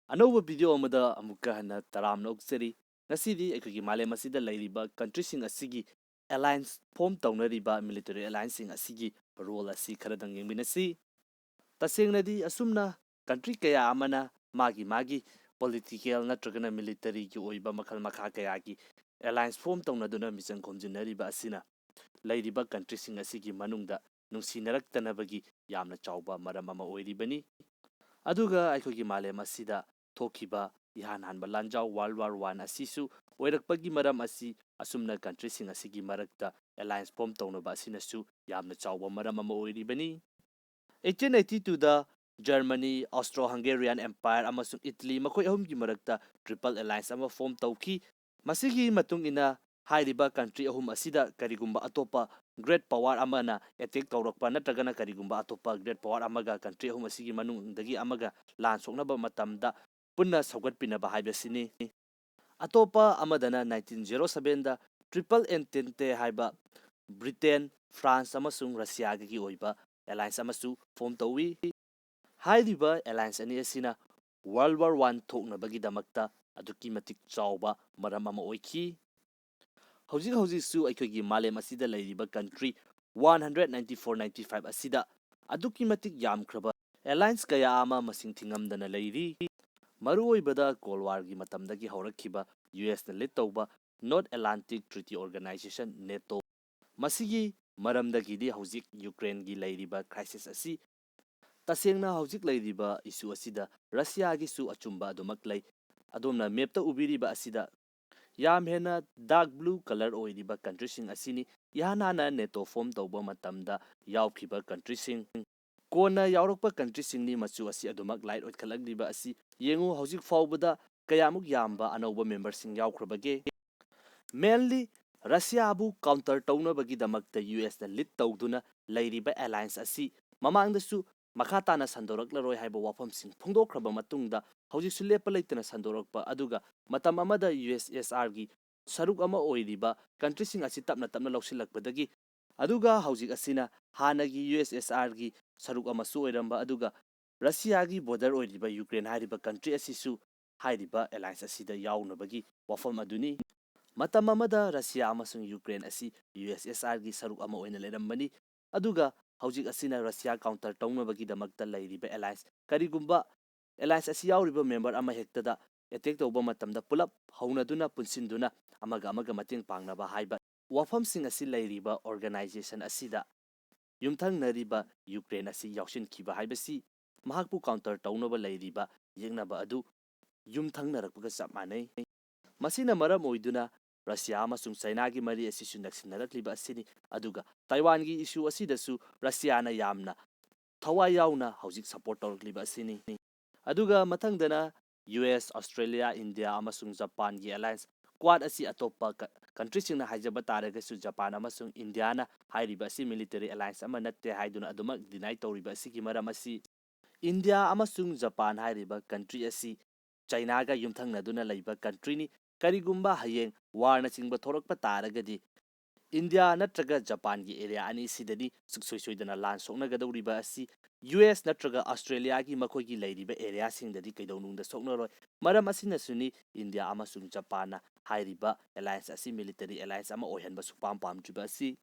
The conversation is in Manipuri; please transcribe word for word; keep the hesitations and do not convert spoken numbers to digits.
ꯑꯅꯧꯕ ꯚꯤꯗꯤꯑꯣ ꯑꯃꯗ ꯑꯃꯨꯛꯀ ꯍꯟꯅ ꯇꯔꯥꯝꯅ ꯑꯣꯛꯆꯔꯤ꯫ ꯉꯁꯤꯗꯤ ꯑꯩꯈꯣꯏꯒꯤ ꯃꯥꯂꯦꯝ ꯑꯁꯤꯗ ꯂꯩꯔꯤꯕ ꯀꯟꯇ꯭ꯔꯤꯁꯤꯡ ꯑꯁꯤꯒꯤ ꯑꯦꯂꯥꯏꯟꯁ ꯐꯣꯝ ꯇꯧꯅꯔꯤꯕ ꯃꯤꯂꯤꯇꯔꯤ ꯑꯦꯂꯥꯏꯟꯁꯁꯤꯡ ꯑꯁꯤꯒꯤ ꯔꯣꯜ ꯑꯁꯤ ꯈꯔꯗꯪ ꯌꯦꯡꯃꯤꯟꯅꯁꯤ꯫ ꯇꯁꯦꯡꯅꯗꯤ ꯑꯁꯨꯝꯅ ꯀꯟꯇ꯭ꯔꯤ ꯀꯌꯥ ꯑꯃꯅ ꯃꯥꯒꯤ ꯃꯥꯒꯤ ꯄꯣꯂꯤꯇꯤꯀꯦꯜ ꯅꯠꯇ꯭ꯔꯒꯅ ꯃꯤꯂꯤꯇꯔꯤꯒꯤ ꯑꯣꯏꯕ ꯃꯈꯜ ꯃꯈꯥ ꯀꯌꯥꯒꯤ ꯑꯦꯂꯥꯏꯟꯁ ꯐꯣꯝ ꯇꯧꯅꯗꯨꯅ ꯃꯤꯆꯪ ꯈꯣꯝꯖꯤꯟꯅꯔꯤꯕ ꯑꯁꯤꯅ ꯂꯩꯔꯤꯕ ꯀꯟꯇ꯭ꯔꯤꯁꯤꯡ ꯑꯁꯤꯒꯤ ꯃꯅꯨꯡꯗ ꯅꯨꯡꯁꯤꯅꯔꯛꯇꯅꯕꯒꯤ ꯌꯥꯝꯅ ꯆꯥꯎꯕ ꯃꯔꯝ ꯑꯃ ꯑꯣꯏꯔꯤꯕꯅꯤ꯫ ꯑꯗꯨꯒ ꯑꯩꯈꯣꯏꯒꯤ ꯃꯥꯂꯦꯝ ꯑꯁꯤꯗ ꯊꯣꯛꯈꯤꯕ ꯏꯍꯥꯟ ꯍꯥꯟꯕ ꯂꯥꯟꯖꯥꯎ World War One ꯑꯁꯤꯁꯨ ꯑꯣꯏꯔꯛꯄꯒꯤ ꯃꯔꯝ ꯑꯁꯤ ꯑꯁꯨꯝꯅ ꯀꯟꯇ꯭ꯔꯤꯁꯤꯡ ꯑꯁꯤꯒꯤ ꯃꯔꯛꯇ ꯑꯦꯂꯥꯏꯟꯁ ꯐꯣꯝ ꯇꯧꯅꯕ ꯑꯁꯤꯅꯁꯨ ꯌꯥꯝꯅ ꯆꯥꯎꯕ ꯃꯔꯝ ꯑꯃ ꯑꯣꯏꯔꯤꯕꯅꯤ꯫ Eighteen eighty twoꯗ ꯖꯔꯃꯅꯤ, ꯑꯣꯁꯇ꯭ꯔꯣ ꯍꯪꯒꯦꯔꯤꯌꯥꯟ ꯑꯦꯝꯄꯥꯌꯔ ꯑꯃꯁꯨꯡ ꯏꯇꯂꯤ ꯃꯈꯣꯏ ꯑꯍꯨꯝꯒꯤ ꯃꯔꯛꯇ ꯇ꯭ꯔꯤꯄꯜ ꯑꯦꯂꯥꯏꯟꯁ ꯑꯃ ꯐꯣꯝ ꯇꯧꯈꯤ꯫ ꯃꯁꯤꯒꯤ ꯃꯇꯨꯡ ꯏꯟꯅ ꯍꯥꯏꯔꯤꯕ ꯀꯟꯇ꯭ꯔꯤ ꯑꯍꯨꯝ ꯑꯁꯤꯗ ꯀꯔꯤꯒꯨꯝꯕ ꯑꯇꯣꯞꯄ ꯒ꯭ꯔꯦꯠ ꯄꯋꯥꯔ ꯑꯃꯅ ꯑꯦꯇꯦꯛ ꯇꯧꯔꯛꯄ ꯅꯠꯇ꯭ꯔꯒꯅ ꯀꯔꯤꯒꯨꯝꯕ ꯑꯇꯣꯞꯄ ꯒ꯭ꯔꯦꯠ ꯄꯋꯥꯔ ꯑꯃꯒ ꯀꯟꯇ꯭ꯔꯤ ꯑꯍꯨꯝ ꯑꯁꯤꯒꯤ ꯃꯅꯨꯡꯗꯒꯤ ꯑꯃꯒ ꯂꯥꯟ ꯁꯣꯛꯅꯕ ꯃꯇꯝꯗ ꯄꯨꯟꯅ ꯁꯧꯒꯠꯄꯤꯅꯕ ꯍꯥꯏꯕꯁꯤꯅꯤ꯫ ꯑꯇꯣꯞꯄ ꯑꯃꯗꯅ nineteen zero sevenꯗ ꯇ꯭ꯔꯤꯄꯜ ꯑꯦꯟꯇꯦꯟꯇꯦ ꯍꯥꯏꯕ ꯕ꯭ꯔꯤꯇꯦꯟ, ꯐ꯭ꯔꯥꯟꯁ ꯑꯃꯁꯨꯡ ꯔꯁꯤꯌꯥꯒꯤ ꯑꯣꯏꯕ ꯑꯦꯂꯥꯏꯟꯁ ꯑꯃꯁꯨ ꯐꯣꯝ ꯇꯧꯏ꯫ ꯍꯥꯏꯔꯤꯕ ꯑꯦꯂꯥꯏꯟꯁ ꯑꯅꯤ ꯑꯁꯤꯅ World War One ꯊꯣꯛꯅꯕꯒꯤꯗꯃꯛꯇ ꯑꯗꯨꯛꯀꯤ ꯃꯇꯤꯛ ꯆꯥꯎꯕ ꯃꯔꯝ ꯑꯃ ꯑꯣꯏꯈꯤ꯫ ꯍꯧꯖꯤꯛ ꯍꯧꯖꯤꯛꯁꯨ ꯑꯩꯈꯣꯏꯒꯤ ꯃꯥꯂꯦꯝ ꯑꯁꯤꯗ ꯂꯩꯔꯤꯕ country one hundred ninety four ninety five ꯑꯁꯤꯗ ꯑꯗꯨꯛꯀꯤ ꯃꯇꯤꯛ ꯌꯥꯝꯈ꯭ꯔꯕ ꯑꯦꯂꯥꯏꯟꯁ ꯀꯌꯥ ꯑꯃ ꯃꯁꯤꯡ ꯊꯤꯉꯝꯗꯅ ꯂꯩꯔꯤ꯫ ꯃꯔꯨꯑꯣꯏꯕꯗ ꯀꯣꯜ ꯋꯥꯔꯒꯤ ꯃꯇꯝꯗꯒꯤ ꯍꯧꯔꯛꯈꯤꯕ ꯌꯨ ꯑꯦꯁꯅ ꯂꯤꯗ ꯇꯧꯕ North Atlantic Treaty Organization, NATO, ꯃꯁꯤꯒꯤ ꯃꯔꯝꯗꯒꯤꯗꯤ ꯍꯧꯖꯤꯛ ꯌꯨꯀ꯭ꯔꯦꯟꯒꯤ ꯂꯩꯔꯤꯕ ꯀ꯭ꯔꯥꯏꯁꯤꯁ ꯑꯁꯤ ꯇꯁꯦꯡꯅ ꯍꯧꯖꯤꯛ ꯂꯩꯔꯤꯕ ꯏꯁꯨ ꯑꯁꯤꯗ ꯔꯁꯤꯌꯥꯒꯤꯁꯨ ꯑꯆꯨꯝꯕ ꯑꯗꯨꯃꯛ ꯂꯩ꯫ ꯑꯗꯣꯝꯅ ꯃꯦꯞꯇ ꯎꯕꯤꯔꯤꯕ ꯑꯁꯤꯗ ꯌꯥꯝ ꯍꯦꯟꯅ ꯗꯥꯔꯛ ꯕ꯭ꯂꯨ ꯀꯂꯔ ꯑꯣꯏꯔꯤꯕ ꯀꯟꯇ꯭ꯔꯤꯁꯤꯡ ꯑꯁꯤꯅꯤ꯫ ꯏꯍꯥꯟ ꯍꯥꯟꯅ ꯅꯦꯇꯣ ꯐꯣꯝ ꯇꯧꯕ ꯃꯇꯝꯗ ꯌꯥꯎꯈꯤꯕ ꯀꯟꯇ꯭ꯔꯤꯁꯤꯡ꯫ ꯀꯣꯟꯅ ꯌꯥꯎꯔꯛꯄ ꯀꯟꯇ꯭ꯔꯤꯁꯤꯡꯅꯤ ꯃꯆꯨ ꯑꯁꯤ ꯑꯗꯨꯃꯛ ꯂꯥꯏꯠ ꯑꯣꯏꯈꯠꯂꯛꯂꯤꯕ ꯑꯁꯤ ꯌꯦꯡꯉꯨ꯫ ꯍꯧꯖꯤꯛ ꯐꯥꯎꯕꯗ ꯀꯌꯥꯃꯨꯛ ꯌꯥꯝꯕ ꯑꯅꯧꯕ ꯃꯦꯝꯕꯔꯁꯤꯡ ꯌꯥꯎꯈ꯭ꯔꯕꯒꯦ? ꯃꯦꯟꯂꯤ ꯔꯁꯤꯌꯥꯕꯨ ꯀꯥꯎꯟꯇꯔ ꯇꯧꯅꯕꯒꯤꯗꯃꯛꯇ ꯌꯨ ꯑꯦꯁꯅ ꯂꯤꯗ ꯇꯧꯗꯨꯅ ꯂꯩꯔꯤꯕ ꯑꯦꯂꯥꯏꯟꯁ ꯑꯁꯤ ꯃꯃꯥꯡꯗꯁꯨ ꯃꯈꯥ ꯇꯥꯅ ꯁꯟꯗꯣꯔꯛꯂꯔꯣꯏ ꯍꯥꯏꯕ ꯋꯥꯐꯝꯁꯤꯡ ꯐꯣꯡꯗꯣꯛꯈ꯭ꯔꯕ ꯃꯇꯨꯡꯗ ꯍꯧꯖꯤꯛꯁꯨ ꯂꯦꯞꯄ ꯂꯩꯇꯅ ꯁꯟꯗꯣꯔꯛꯄ, ꯑꯗꯨꯒ ꯃꯇꯝ ꯑꯃꯗ ꯌꯨ ꯑꯦꯁ ꯑꯦꯁ ꯑꯥꯔꯒꯤ ꯁꯔꯨꯛ ꯑꯃ ꯑꯣꯏꯔꯤꯕ ꯀꯟꯇ꯭ꯔꯤꯁꯤꯡ ꯑꯁꯤ ꯇꯞꯅ ꯇꯞꯅ ꯂꯧꯁꯤꯜꯂꯛꯄꯗꯒꯤ, ꯑꯗꯨꯒ ꯍꯧꯖꯤꯛ ꯑꯁꯤꯅ ꯍꯥꯟꯅꯒꯤ ꯌꯨ ꯑꯦꯁ ꯑꯦꯁ ꯑꯥꯔꯒꯤ ꯁꯔꯨꯛ ꯑꯃꯁꯨ ꯑꯣꯏꯔꯝꯕ, ꯑꯗꯨꯒ ꯔꯁꯤꯌꯥꯒꯤ ꯕꯣꯔꯗꯔ ꯑꯣꯏꯔꯤꯕ ꯌꯨꯀ꯭ꯔꯦꯟ ꯍꯥꯏꯔꯤꯕ ꯀꯟꯇ꯭ꯔꯤ ꯑꯁꯤꯁꯨ ꯍꯥꯏꯔꯤꯕ ꯑꯦꯂꯥꯏꯟꯁ ꯑꯁꯤꯗ ꯌꯥꯎꯅꯕꯒꯤ ꯋꯥꯐꯝ ꯑꯗꯨꯅꯤ꯫ ꯃꯇꯝ ꯑꯃꯗ ꯔꯁꯤꯌꯥ ꯑꯃꯁꯨꯡ ꯌꯨꯀ꯭ꯔꯦꯟ ꯑꯁꯤ ꯌꯨ ꯑꯦꯁ ꯑꯦꯁ ꯑꯥꯔꯒꯤ ꯁꯔꯨꯛ ꯑꯃ ꯑꯣꯏꯅ ꯂꯩꯔꯝꯕꯅꯤ꯫ ꯑꯗꯨꯒ ꯍꯧꯖꯤꯛ ꯑꯁꯤꯅ ꯔꯁꯤꯌꯥ ꯀꯥꯎꯟꯇꯔ ꯇꯧꯅꯕꯒꯤꯗꯃꯛꯇ ꯂꯩꯔꯤꯕ ꯑꯦꯂꯥꯏꯟꯁ, ꯀꯔꯤꯒꯨꯝꯕ ꯑꯦꯂꯥꯏꯟꯁ ꯑꯁꯤ ꯌꯥꯎꯔꯤꯕ ꯃꯦꯝꯕꯔ ꯑꯃꯍꯦꯛꯇꯗ ꯑꯦꯇꯦꯛ ꯇꯧꯕ ꯃꯇꯝꯗ ꯄꯨꯂꯞ ꯍꯧꯅꯗꯨꯅ ꯄꯨꯟꯁꯤꯟꯗꯨꯅ ꯑꯃꯒ ꯑꯃꯒ ꯃꯇꯦꯡ ꯄꯥꯡꯅꯕ ꯍꯥꯏꯕ ꯋꯥꯐꯝꯁꯤꯡ ꯑꯁꯤ ꯂꯩꯔꯤꯕ ꯑꯣꯔꯒꯅꯥꯏꯖꯦꯁꯟ ꯑꯁꯤꯗ ꯌꯨꯝꯊꯪꯅꯔꯤꯕ ꯌꯨꯀ꯭ꯔꯦꯟ ꯑꯁꯤ ꯌꯥꯎꯁꯤꯟꯈꯤꯕ ꯍꯥꯏꯕꯁꯤ ꯃꯍꯥꯛꯄꯨ ꯀꯥꯎꯟꯇꯔ ꯇꯧꯅꯕ ꯂꯩꯔꯤꯕ ꯌꯦꯛꯅꯕ ꯑꯗꯨ ꯌꯨꯝꯊꯪꯅꯔꯛꯄꯒ ꯆꯞ ꯃꯥꯟꯅꯩ꯫ ꯃꯁꯤꯅ ꯃꯔꯝ ꯑꯣꯏꯗꯨꯅ ꯔꯁꯤꯌꯥ ꯑꯃꯁꯨꯡ ꯆꯥꯏꯅꯥꯒꯤ ꯃꯔꯤ ꯑꯁꯤꯁꯨ ꯅꯛꯁꯤꯟꯅꯔꯛꯂꯤꯕ ꯑꯁꯤꯅꯤ꯫ ꯑꯗꯨꯒ ꯇꯥꯏꯋꯥꯟꯒꯤ ꯏꯁꯨ ꯑꯁꯤꯗꯁꯨ ꯔꯁꯤꯌꯥꯅ ꯌꯥꯝꯅ ꯊꯋꯥꯏ ꯌꯥꯎꯅ ꯍꯧꯖꯤꯛ ꯁꯄꯣꯔꯠ ꯇꯧꯔꯛꯂꯤꯕ ꯑꯁꯤꯅꯤ꯫ ꯑꯗꯨꯒ ꯃꯊꯪꯗꯅ ꯌꯨ ꯑꯦꯁ, ꯑꯣꯁꯇ꯭ꯔꯦꯂꯤꯌꯥ, ꯏꯟꯗꯤꯌꯥ ꯑꯃꯁꯨꯡ ꯖꯄꯥꯟꯒꯤ ꯑꯦꯂꯥꯏꯟꯁ ꯀ꯭ꯋꯥꯗ ꯑꯁꯤ ꯑꯇꯣꯞꯄ ꯀ-, ꯀꯟꯇ꯭ꯔꯤꯁꯤꯡꯅ ꯍꯥꯏꯖꯕ ꯇꯥꯔꯒꯁꯨ ꯖꯄꯥꯟ ꯑꯃꯁꯨꯡ ꯏꯟꯗꯤꯌꯥꯅ ꯍꯥꯏꯔꯤꯕ ꯑꯁꯤ ꯃꯤꯂꯤꯇꯔꯤ ꯑꯦꯂꯥꯏꯟꯁ ꯑꯃ ꯅꯠꯇꯦ ꯍꯥꯏꯗꯨꯅ ꯑꯗꯨꯃꯛ ꯗꯤꯅꯥꯏ ꯇꯧꯔꯤꯕ ꯑꯁꯤꯒꯤ ꯃꯔꯝ ꯑꯁꯤ ꯏꯟꯗꯤꯌꯥ ꯑꯃꯁꯨꯡ ꯖꯄꯥꯟ ꯍꯥꯏꯔꯤꯕ ꯀꯟꯇ꯭ꯔꯤ ꯑꯁꯤ ꯆꯥꯏꯅꯥꯒ ꯌꯨꯝꯊꯪꯅꯗꯨꯅ ꯂꯩꯕ ꯀꯟꯇ꯭ꯔꯤꯅꯤ꯫ ꯀꯔꯤꯒꯨꯝꯕ ꯍꯌꯦꯡ ꯋꯥꯔꯅꯆꯤꯡꯕ ꯊꯣꯔꯛꯄ ꯇꯥꯔꯒꯗꯤ ꯏꯟꯗꯤꯌꯥ ꯅꯠꯇ꯭ꯔꯒ ꯖꯄꯥꯟꯒꯤ ꯑꯦꯔꯤꯌꯥ ꯑꯅꯤꯁꯤꯗꯗꯤ ꯁꯨꯡꯁꯣꯏ ꯁꯣꯏꯗꯅ ꯂꯥꯟ ꯁꯣꯛꯅꯒꯗꯧꯔꯤꯕ ꯑꯁꯤ ꯌꯨ ꯑꯦꯁ ꯅꯠꯇ꯭ꯔꯒ ꯑꯣꯁꯇ꯭ꯔꯦꯂꯤꯌꯥꯒꯤ ꯃꯈꯣꯏꯒꯤ ꯂꯩꯔꯤꯕ ꯑꯦꯔꯤꯌꯥꯁꯤꯡꯗꯗꯤ ꯀꯩꯗꯧꯅꯨꯡꯗ ꯁꯣꯛꯅꯔꯣꯏ꯫ ꯃꯔꯝ ꯑꯁꯤꯅꯁꯨꯅꯤ ꯏꯟꯗꯤꯌꯥ ꯑꯃꯁꯨꯡ ꯖꯄꯥꯟꯅ ꯍꯥꯏꯔꯤꯕ ꯑꯦꯂꯥꯏꯟꯁ ꯑꯁꯤ ꯃꯤꯂꯤꯇꯔꯤ ꯑꯦꯂꯥꯏꯟꯁ ꯑꯃ ꯑꯣꯏꯍꯟꯕ ꯁꯨꯛꯄꯥꯝ ꯄꯥꯝꯗ꯭ꯔꯤꯕ ꯑꯁꯤ꯫